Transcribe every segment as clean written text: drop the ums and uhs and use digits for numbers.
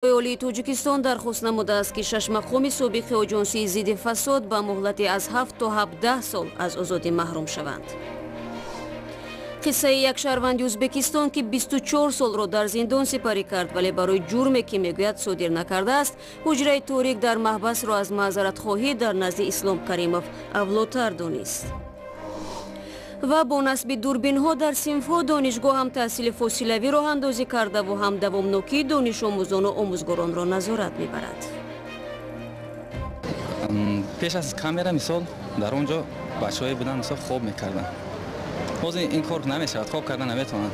Олии Тоҷикистон дархост намудааст, ки шаш мақоми собиқи Оҷонсии зидди фасод ба муҳлати аз 7 то 17 сол аз озодӣ маҳрум шаванд. Қиссаи як шаҳрванди Ӯзбекистон, ки 24 солро дар зиндон сипарӣ кард, вале барои ҷурме, ки мегӯяд, содир накардааст, ҳуҷраи торик дар маҳбасро аз маъзаратхоҳӣ дар назди Ислом Каримов авлотар донист. Ва бо насби дурбинҳо дар синфҳо донишгоҳ ҳам таҳсили фосилавӣ роҳандозӣ кардаву ҳам давомнокии донишомӯзону омӯзгоронро назорат мебарад. Пеш аз камера, мисол, дар он ҷо бачаҳое буданд, мисол, хоб мекарданд. Ҳозир ин кор намешавад, хоб карда наметавонанд.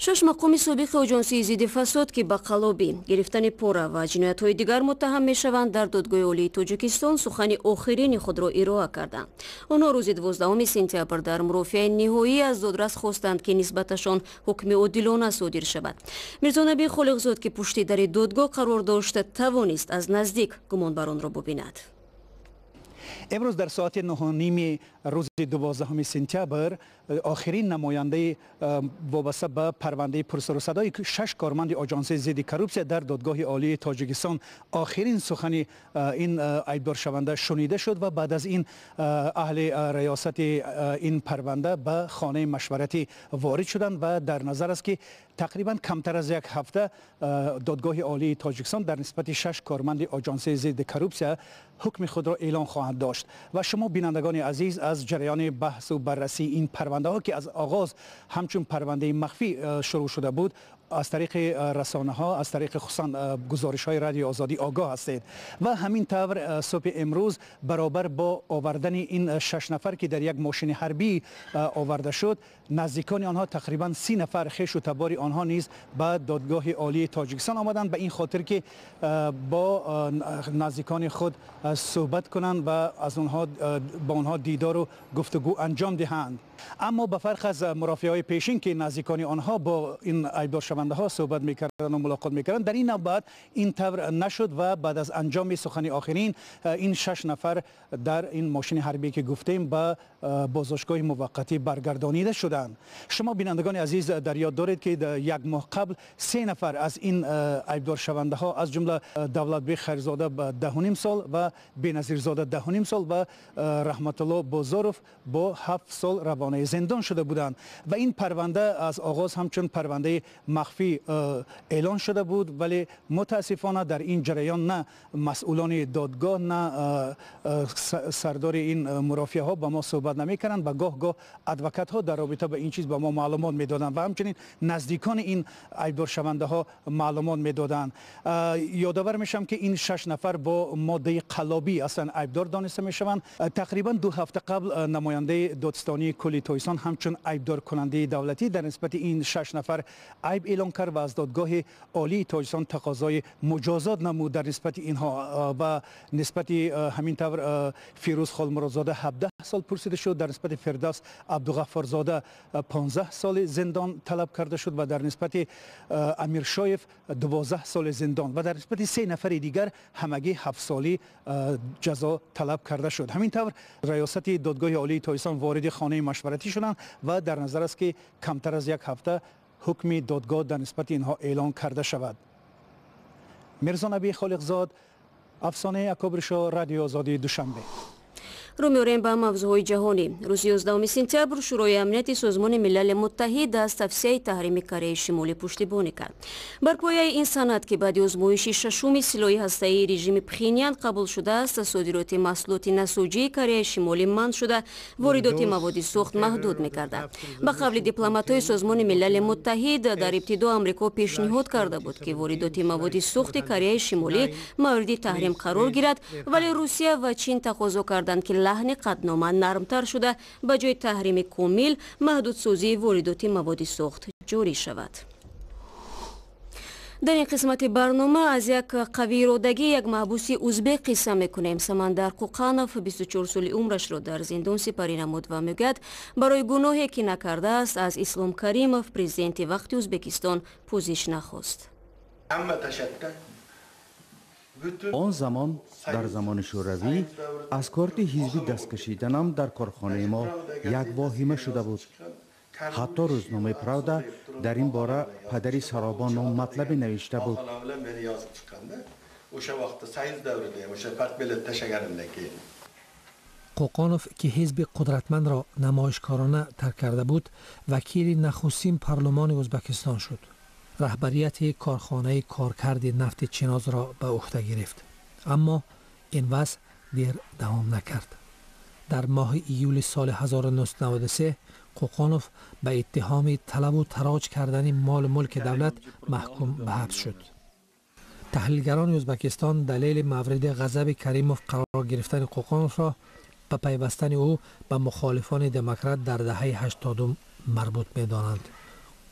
Шаш мақоми собиқи Оҷонсии зидди фасод, ки ба қаллобӣ, гирифтани пора ва ҷиноятҳои дигар муттаҳам мешаванд, дар Додгоҳи Олии Тоҷикистон сухани охирини худро ироа карданд. Онҳо рӯзи 12 сентябр дар мурофиаи ниҳоӣ аз додрас хостанд, ки нисбаташон ҳукми одилона содир шавад. Мирзонаби Холиқзод, ки пушти дари додгоҳ қарор дошт, тавонист аз наздик гумонбаронро бубинад. Имрӯз дар соати 9:30 рӯзи 12 сентябр охирин намояндаи вобаста ба парвандаи пурсарусадои шаш корманди Оҷонсии зидди коррупсия дар Додгоҳи Олии Тоҷикистон охирин сухани ин айбдоршаванда шунида шуд ва баъд аз ин аҳли риёсати ин парванда ба хонаи машваратӣ ворид шуданд ва дар назар аст, ки тақрибан камтар аз як ҳафта Додгоҳи Олии Тоҷикистон дар нисбати шаш корманди Оҷонсии зидди коррупсия ҳукми худро эълон хоҳанд дошт. Ва шумо, бинандагони азиз, аз ҷараёни баҳсу баррасии ин парвандаҳо, ки аз оғоз ҳамчун парвандаи махфӣ шурӯъ шуда буд, аз тариқи расонаҳо, аз тариқи хусусан гузоришҳои Радиои Озодӣ огоҳ ҳастед. Ва ҳамин тавр субҳи имрӯз баробар бо овардани ин шаш нафар, ки дар як мошини ҳарбӣ оварда шуд, наздикони онҳо, тақрибан 30 нафар хешу табори онҳо низ ба Додгоҳи Олии Тоҷикистон омаданд, ба ин хотир ки бо наздикони худ суҳбат кунанд ва аз онҳо бо онҳо дидору гуфтугӯ анҷом диҳанд. Аммо ба фарқ аз мурофиаҳои пешин, ки наздикони онҳо бо ин айбдоршавандаҳо суҳбат мекарданд ва мулоқот мекарданд, дар ин навбат ин тавр нашуд ва баъд аз анҷоми сухани охирин ин шаш нафар дар ин мошини ҳарбӣ, ки гуфтем, ба боздоштгоҳи муваққатӣ баргардонида шуданд. Шумо, бинандагони азиз, дар ёд доред, ки як моҳ қабл се нафар аз ин айбдоршавандаҳо, аз ҷумла Давлатбек Хайрзода ба 10.5 сол ва Беназирзода 10.5 сол ва Раҳматулло Бозоров бо 7 сол равонаи зиндон шуда буданд. Ва ин парванда аз оғоз ҳамчун парвандаи махфӣ эълон шуда буд, вале мутаассифона дар ин ҷараён на масъулони додгоҳ, на сардори ин мурофиаҳо ба мо суҳбат намекарданд ва гоҳ гоҳ адвокатҳо дар робита ба ин чиз ба мо маълумот медоданд ва ҳамчунин наздикони ин айбдоршавандаҳо маълумот медоданд. Ёдовар мешавам, ки ин шаш нафар бо моддаи қаллобӣ аслан айбдор дониста мешаванд. Тақрибан 2 ҳафта қабл намояндаи додстонии кулли Тоҷикистон ҳамчун айбдоркунандаи давлатӣ дар нисбати ин шаш нафар айб эълон кард ва аз Додгоҳи Олии Тоҷикистон тақозои муҷозот намуд дар нисбати инҳо. Ва нисбати ҳамин тавр Фирӯз Холмуродзода 17 сол пурсида шуд, дар нисбати Фирдавс Абдуғаффорзода 15 соли зиндон талаб карда шуд ва дар нисбати Амиршоев 12 соли зиндон ва дар нисбати се нафари дигар ҳамагӣ 7-соли ҷазо талаб карда шуд. Ҳамин тавр раёсати Додгоҳи Олии Тоҷикистон вориди хонаи машваратӣ шуданд ва дар назар аст, ки камтар аз як ҳафта ҳукми додгоҳ дар нисбати инҳо эълон карда шавад. Мирзонаби Холиқзод, Афсонаи Акобришо, Радиои Озодии, Душанбе. Рӯ меорем ба мавзӯъҳои ҷаҳонӣ. Рӯзи 11 сентябр Шӯрои амнияти Созмони Милали Муттаҳид аз тавсияи таҳрими Кореяи Шимолӣ пуштибонӣ кард. Бар пояи ин санад, ки баъди озмоиши шашуми силоҳи ҳастаии режими Пхенян қабул шудааст, содироти маҳсулоти насоҷии Кореяи Шимолӣ манъ шуда, воридоти маводи сӯхт маҳдуд мекарданд. Ба қавли дипломатҳои Созмони Милали Муттаҳид, дар ибтидо Амрико пешниҳод карда буд, ки воридоти маводи сӯхти Кореяи Шимолӣ мавриди таҳрим қарор гирад, вале Русия ва Чин тақозо карданд, ки лаҳни қатънома нармтар шуда, ба ҷои таҳрими комил маҳдудсозии воридоти маводи сӯхт ҷорӣ шавад. Дар ин қисмати барнома аз як қавииродагӣ як маҳбуси узбек қисса мекунем. Самандар Қуқанов 24 соли умрашро дар зиндон сипарӣ намуд ва мегӯяд, барои гуноҳе, ки накардааст, аз Ислом Каримов, президенти вақти Ӯзбекистон, пӯзиш нахост. Он замон, дар замони Шӯравӣ, аз корти ҳизбӣ даст кашиданам дар корхонаи мо як воҳима шуда буд. Ҳатто рӯзномаи Правда дар ин бора падари Саробон ном матлабе навишта буд. O'sha vaqtda Союз davrida ham o'sha partbilet tashlaganimdan keyin. Қоқонов, ки ҳизби қудратмандро намоишкорона тарк карда буд, вакили нахустин парлумони Ӯзбекистон шуд. Раҳбарияти корхонаи коркарди нафти Чинозро ба уҳда гирифт. Аммо ин вазъ дер давом накард. Дар моҳи июли соли 1993 Қоқонов ба иттиҳоми талабу тароҷ кардани молу мулки давлат маҳкум ба ҳабс шуд. Таҳлилгарони Ӯзбекистон далели мавриди ғазаби Каримов қарор гирифтани Қоқоновро ба пайвастани ӯ ба мухолифони демократ дар даҳаи 80 марбут медонанд.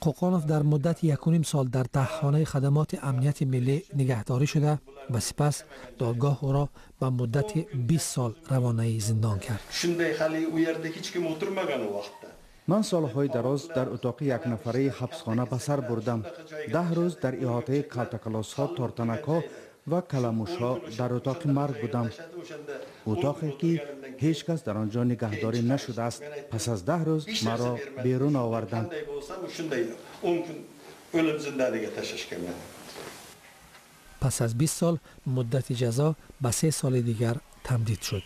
Қоқонов дар муддати 1.5 сол дар таҳхонаи хадамоти амнияти миллӣ нигаҳдорӣ шуда ва сипас додгоҳ ӯро ба муддати 20 сол равонаи зиндон кард. Shunday hali u yerda hech kim o'tirmagan u vaqtda. Ман солҳои дароз дар утоқи якнафараи ҳабсхона ба сар бурдам. 10 рӯз дар иҳотаи калтакалосҳо, тортанакҳо ва каламушҳо дар утоқи марг будам. Утоқе ки ҳеҷ кас дар он ҷо нигаҳдорӣ нашудааст. Пас аз 10 рӯз маро берун оварданд. Пас аз 20 сол муддати ҷазо ба 3 соли дигар тамдид шуд.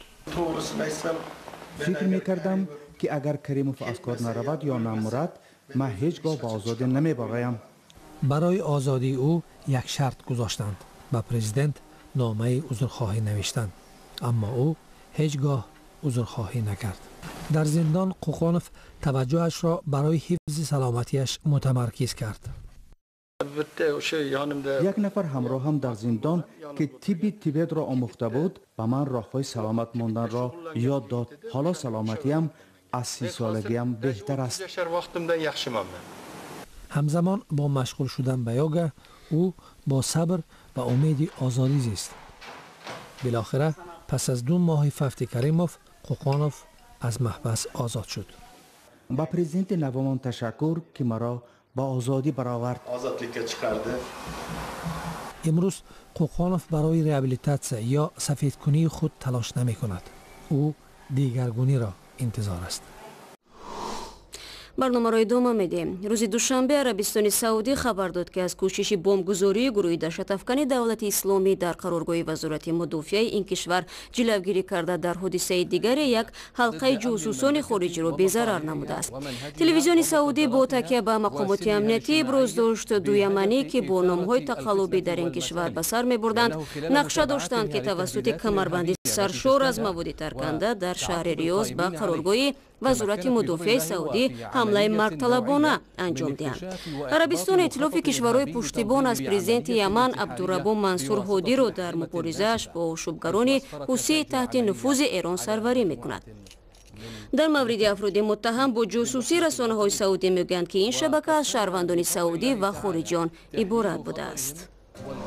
Фикр мекардам, ки агар Каримов аз кор наравад ё намурад, ман ҳеҷ гоҳ ба озодӣ намебароям. Барои озодии ӯ як шарт гузоштанд. Ба президент номаи узрхоҳӣ навиштанд, аммо ӯ ҳеҷ гоҳ узрхоҳӣ накард. Дар зиндон Қоқонов таваҷҷӯҳашро барои ҳифзи саломатиаш мутамаркиз кард. Як нафар ҳамроҳам дар зиндон, ки тибби Тибетро омӯхта буд, ба ман роҳҳои саломат монданро ёд дод. Ҳоло саломатиам аз 30 солагиам беҳтар аст. Ҳамзамон бо машғул шудан ба йога, ӯ бо сабр ва умеди озодӣ зист. Билохира пас аз 2 моҳи фавти Каримов, Қоқонов аз маҳбас озод шуд. Ба президенти навомон ташаккур, ки маро ба озодӣ баровард. Озодlikka chiqardi. Имрӯз Қоқонов барои реабилитатсия ё сафедкунии худ талош намекунад. Ӯ дигаргуниро интизор аст. Барномаро идома медиҳем. Рӯзи душанбе Арабистони Саудӣ хабар дод, ки аз кӯшиши бомбгузории гурӯҳи даҳшатафкани давлати исломӣ дар қароргоҳи вазорати мудофиаи ин кишвар ҷилавгирӣ карда, дар ҳодисаи дигаре як ҳалқаи ҷосусони хориҷиро безарар намудааст. Телевизиони Саудӣ бо такя ба мақомоти амниятӣ иброз дошт, ду яманӣ, ки бо номҳои тақаллубӣ дар ин кишвар ба сар мебурданд, нақша доштанд, ки тавассути камарбанди саршор аз маводи тарканда дар шаҳри Риёз ба қароргоҳи вазорати мудофиаи Саудӣ ҳамлаи маргталабона анҷом диҳанд. Арабистон эътилофи кишварҳои пуштибон аз президенти Яман Абдурабо Мансур Ҳодиро дар муборизааш бо ошӯбгарони ҳусии таҳти нуфузи Эрон сарварӣ мекунад. Дар мавриди афроди муттаҳам бо ҷосусӣ расонаҳои саудӣ мегӯянд, ки ин шабака аз шаҳрвандони саудӣ ва хориҷиён иборат будааст.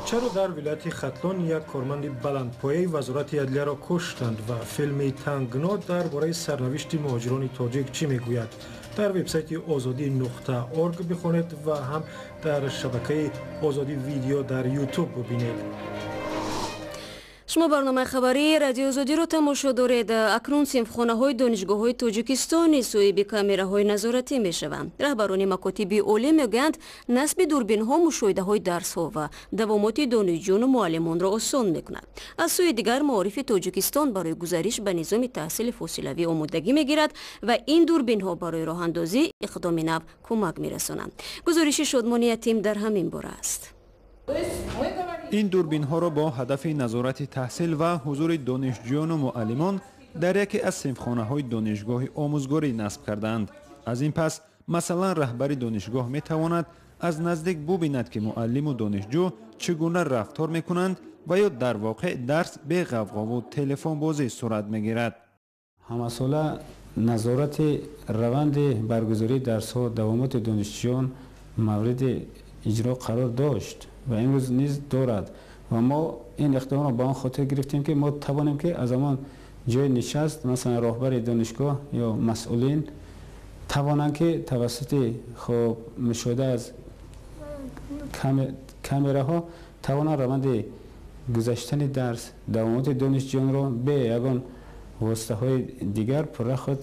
Чаро дар вилояти Хатлон як корманди баландпояи вазорати адлияро куштанд ва филми Тангно дар бораи сарнавишти муҳоҷирони тоҷик чӣ мегӯяд? Дар вебсайти озодӣ.орг бихонед ва ҳам дар шабакаи Озодӣ видео дар Ютуб бибинед. Шумо барномаи хабарии Радиои Озодиро тамошо доред. Акнун синфхонаҳои донишгоҳҳои Тоҷикистон соҳиби камераҳои назоратӣ мешаванд. Раҳбарони макотиби олӣ мегӯянд, насби дурбинҳо мушоҳидаҳои дарсҳо ва давомоти донишҷӯну муаллимонро осон мекунад. Аз сӯи дигар, маорифи Тоҷикистон барои гузариш ба низоми таҳсили фосилавӣ омодагӣ мегирад ва ин дурбинҳо барои роҳандозии иқдоми нав кӯмак мерасонанд. Гузориши Шодмони Ятим дар ҳамин бора аст. Ин дурбинҳоро бо ҳадафи назорати таҳсил ва ҳузури донишҷӯёну муаллимон дар яке аз синфхонаҳои донишгоҳи омӯзгорӣ насб кардаанд. Аз ин пас, масалан, раҳбари донишгоҳ метавонад аз наздик бубинад, ки муаллиму донишҷӯ чӣ гуна рафтор мекунанд ва ё дар воқеъ дарс беғавғову телефонбозӣ сурат мегирад. Ҳамасола назорати раванди баргузории дарсҳо, давомоти донишҷӯён мавриди иҷро қарор дошт ва имрӯз низ дорад ва мо ин иқдомро ба он хотир гирифтем, ки мо тавонем, ки аз ҳамон ҷои нишаст, масалан, роҳбари донишгоҳ ё масъулин тавонанд, ки тавассути хуб мушоҳида аз камераҳо тавонанд раванди гузаштани дарс, давомоти донишҷӯёнро бе ягон воситаҳои дигар пурра худ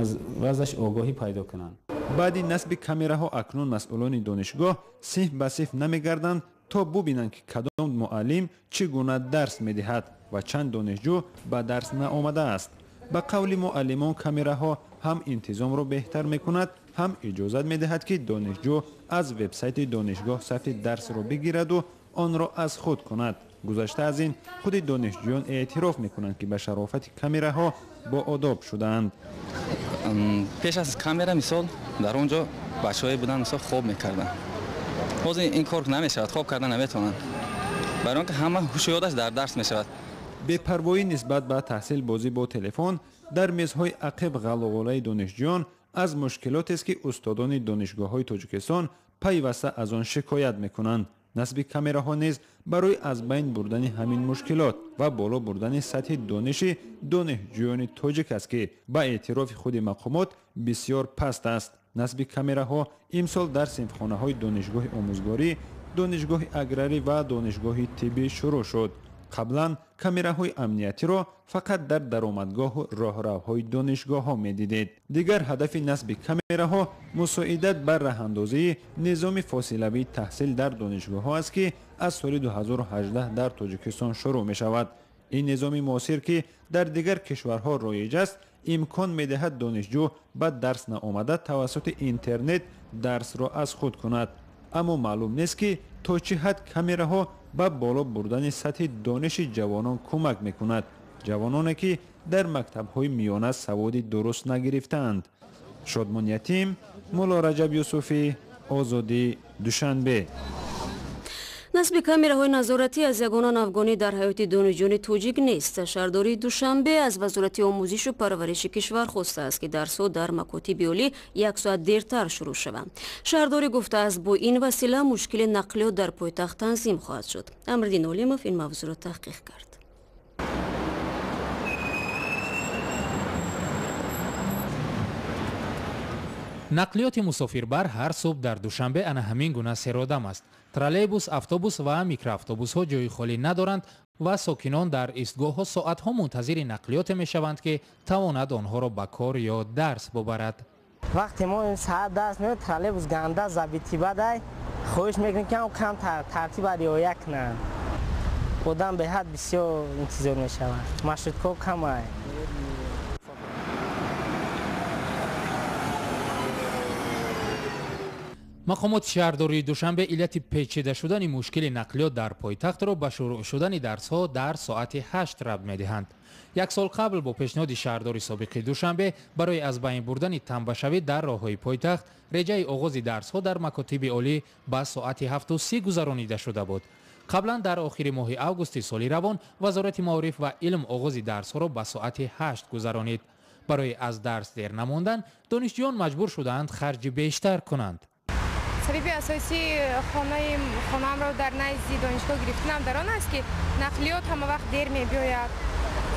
аз вазъаш огоҳӣ пайдо кунанд. Баъди насби камераҳо акнун масъулони донишгоҳ синф ба синф намегарданд то бубинанд, ки кадом муаллим чӣ гуна дарс медиҳад ва чанд донишҷӯ ба дарс наомадааст. Ба қавли муаллимон, камераҳо ҳам интизомро беҳтар мекунад, ҳам иҷозат медиҳад, ки донишҷӯ аз вебсайти донишгоҳ сафи дарсро бигираду онро аз худ кунад. Гузашта аз ин, худи донишҷӯён эътироф мекунанд, ки ба шарофати камераҳо боодоб шудаанд. Пеш аз камера, мисол, дар он ҷо бачаҳое буданд, мисол, хоб мекарданд. Ҳозир ин кор намешавад, хоб карда наметавонанд, барои он ки ҳама ҳушу ёдаш дар дарс мешавад. Бепарвоӣ нисбат ба таҳсил, бозӣ бо телефон дар мезҳои ақиб, ғалоғолаи донишҷӯён аз мушкилотест, ки устодони донишгоҳҳои Тоҷикистон пайваста аз он шикоят мекунанд. Насби камераҳо низ барои аз байн бурдани ҳамин мушкилот ва боло бурдани сатҳи дониши донишҷӯёни тоҷик аст, ки ба эътирофи худи мақомот бисёр паст аст. Насби камераҳо имсол дар синфхонаҳои Донишгоҳи омӯзгорӣ, Донишгоҳи аграрӣ ва Донишгоҳи тиббӣ шурӯъ шуд. Қаблан камераҳои амниятиро фақат дар даромадгоҳу роҳравҳои донишгоҳҳо медидед. Дигар ҳадафи насби камераҳо мусоидат бар раҳандозии низоми фосилавии таҳсил дар донишгоҳҳо аст, ки аз соли 2018 дар Тоҷикистон шурӯъ мешавад. Ин низоми муосир, ки дар дигар кишварҳо роиҷ аст, имкон медиҳад донишҷӯ ба дарс наомада тавассути интернет дарсро аз худ кунад. Аммо маълум нест, ки то чӣ ҳад камераҳо ба боло бурдани сатҳи дониши ҷавонон кӯмак мекунад, ҷавононе ки дар мактабҳои миёна саводи дуруст нагирифтаанд. Шодмон Ятим, Мулло Раҷаб Юсуфӣ, Озодӣ, Душанбе. Насби камераҳои назоратӣ аз ягона навгонӣ дар ҳаёти донишҷӯёни тоҷик нест. Шаҳрдории Душанбе аз Вазорати омӯзишу парвариши кишвар хостааст, ки дарсҳо дар макотиби олӣ як соат дертар шурӯъ шаванд. Шаҳрдорӣ гуфтааст, бо ин васила мушкили нақлиёт дар пойтахт танзим хоҳад шуд. Амриддин Олимов ин мавзӯъро таҳқиқ кард. Нақлиёти мусофирбар ҳар субҳ дар Душанбе ана ҳамин гуна серодам аст. Троллейбус, автобус ва микроавтобусҳо ҷои холӣ надоранд ва сокинон дар истгоҳҳо соатҳо мунтазири нақлиёте мешаванд, ки тавонад онҳоро ба кор ё дарс бубарад. Вақте мо соат дарс меояд, троллейбус ганда забити бадай, хоҳиш мекунем, ки кам тартиба риоя кунанд. Одам беҳад бисёр интизор мешавад, маршруткаҳо камай. Мақомоти шаҳрдории Душанбе иллати печида шудани мушкили нақлиёт дар пойтахтро ба шурӯъ шудани дарсҳо дар соати 8 рабт медиҳанд. Як сол қабл бо пешниҳоди шаҳрдори собиқи Душанбе барои аз байн бурдани тамбашавӣ дар роҳҳои пойтахт реҷаи оғози дарсҳо дар макотиби олӣ ба соати 7:30 гузаронида шуда буд. Қаблан дар охири моҳи августи соли равон Вазорати маориф ва илм оғози дарсҳоро ба соати 8 гузаронид. Барои аз дарс дер намондан донишҷӯён маҷбур шудаанд харҷи бештар кунанд. Сабаби асосии хонаамро дар назди донишгоҳ гирифтанам дар он аст, ки нақлиёт ҳама вақт дер мебиёяд.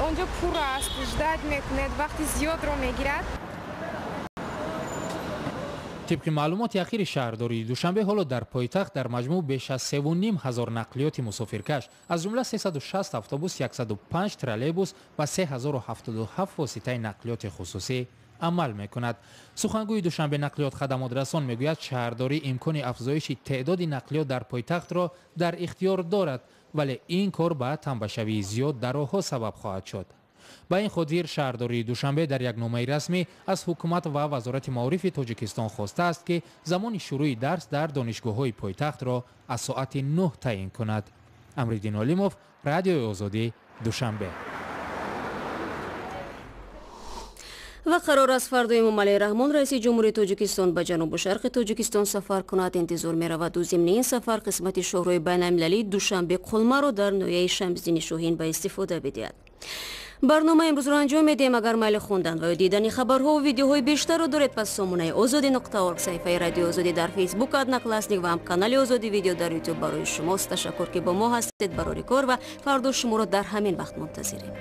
Он ҷо пур аст, ждать мекунед, вақти зиёдро мегирад. Тибқи маълумоти ахири шаҳрдории Душанбе, ҳоло дар пойтахт дар маҷмӯъ беш аз 3,5 ҳазор нақлиёти мусофиркаш, аз ҷумла 360 автобус, 105 троллейбус ва 3077 воситаи нақлиёти хусусӣ амал мекунад. Сухангӯи Душанбе нақлиёт хадамотрасон мегӯяд, шаҳрдорӣ имкони афзоиши теъдоди нақлиёт дар пойтахтро дар ихтиёр дорад, вале ин кор ба тамбашавии зиёд дар роҳҳо сабаб хоҳад шуд. Ба ин хотир шаҳрдории Душанбе дар як номаи расмӣ аз ҳукумат ва Вазорати маорифи Тоҷикистон хостааст, ки замони шурӯъи дарс дар донишгоҳҳои пойтахтро аз соати 9 таъин кунад. Амриддин Олимов, Радиои Озодӣ, Душанбе. Ва қарор аст фардо Эмомалӣ Раҳмон, раиси ҷумҳурии Тоҷикистон, ба ҷанубу шарқи Тоҷикистон сафар кунад. Интизор меравад, ӯ зимни ин сафар қисмати шоҳрои байналмилалии Душанбе Қулмаро дар ноҳияи Шамсиддини Шоҳин ба истифода бидиҳад. Барномаи имрӯзро анҷом медиҳем. Агар майли хондан ва ё дидани хабарҳову видеоҳои бештарро доред, пас сомонаи Озодӣ нуқта орг, саҳифаи Радиои Озодӣ дар Фейсбук, Одноклассник ва ҳам канали Озодӣ видео дар Ютуб барои шумост. Ташаккур, ки бо мо ҳастед. Барори кор ва фардо шуморо дар ҳамин вақт мунтазирем.